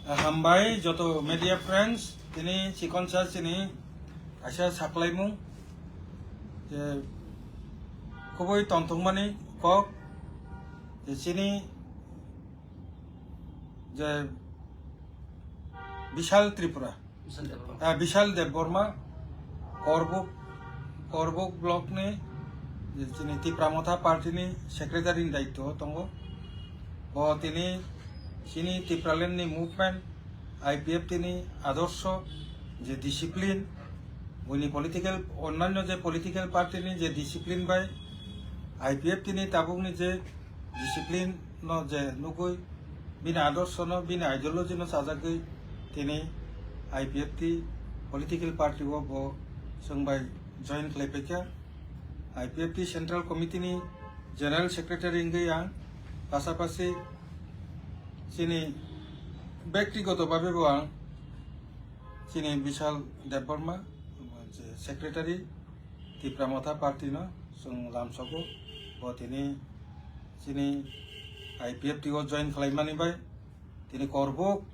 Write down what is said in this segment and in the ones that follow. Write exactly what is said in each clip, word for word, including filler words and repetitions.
Hambai joto media friends, tini chikonsa chini kaisa saklaimung je khubui tongthokmani kok je chini je Bishal Tripura, Bishal Debbarma. Ah, Bishal Debbarma, Korbuk, Korbuk block ni, chini Tipra Motha party ni secretary ni daityo tongo. Bo tini chini Tipraland ni movement, I P F T ni adorsho, je discipline, buini political, onnanyo je political party ni je discipline bai, I P F T ni tabuk ni je discipline no je nugui, bini adorsho no, bini ideology no chajagwi tini I P F T political party o bo chwng bai join khlai paikha. I P F T Central Committee ni General Secretary wngwi ang pasapasi chini bektigoto babe bo ang chini Bishal Debbarma je secretary, Tipra Motha party no chwng lamsogo. Bo tini chini I P F T o join khlaimani bai tini Korbuk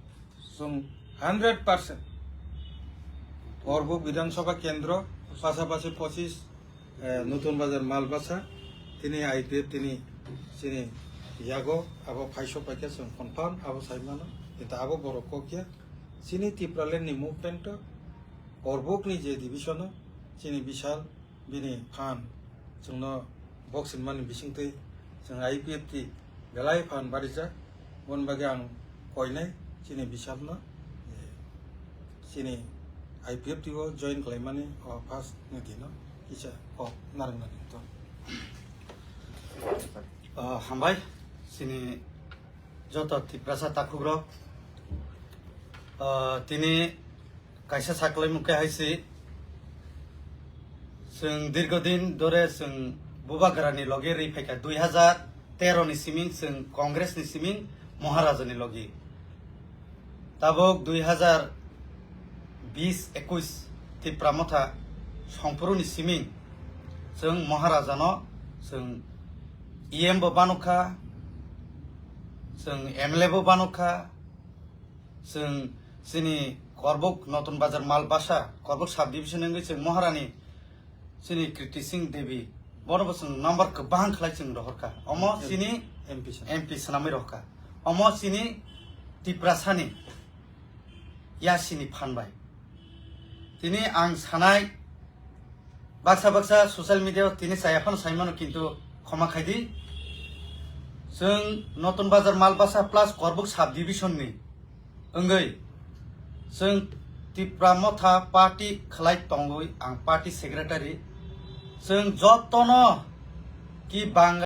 chwng hundred percent Korbuk Bidhan Sabha Kendro, pasapasi pochis, eh, Nutun Bazar Malbasa, tini I P F T ni chini yago abo phaisok paikha chwng confirm abo saimano. Kintu abo borok kokya chini Tipraland ni movement o Korbuk ni je division o chini Bishal bini phan chwngno boxing mani bisingtwi chwng I P F T belai phan barijak. Boni bagwi ang koinai chini Bishal no, eh, chini I P F T o join khlaimani o first ni dino kisa kok narwknani to. Ah, hambai chini joto Tiprasa takhukrok. Ah, tini kaisa saklaimung khe hai se, chwng dirghodin dore chwng Bubagrani logi ri phaikha, dui hazar tero ni siming chwng Congress ni siming Maharaja ni logi. Tabuk dui hazar bis ekuis Tipra Motha songphuru ni siming chwng Maharaja no chwng E M bo banukha, chwng M L A bo banukha, chwng chini Korbuk Notun Bazar Malbasa, Korbuk sub division wngwi chwng Maharani chini Kriti Singh Devi, bono bo chwng number kwbang khlai chwng rohorkha. Omo chini M P swnam. M P swnamwi rohorkha. Omo chini Tiprasani yasini phan bai. Tini ang sanai, baksa baksa social media o tini chaya phano saimano, kintu khoma khaidi. Chwng Notun Bazar Malbasa plus Korbuk sub division ni wngwi chwng Tipra Motha party khlai tongwi ang party secretary. Chwng jotono ki Bang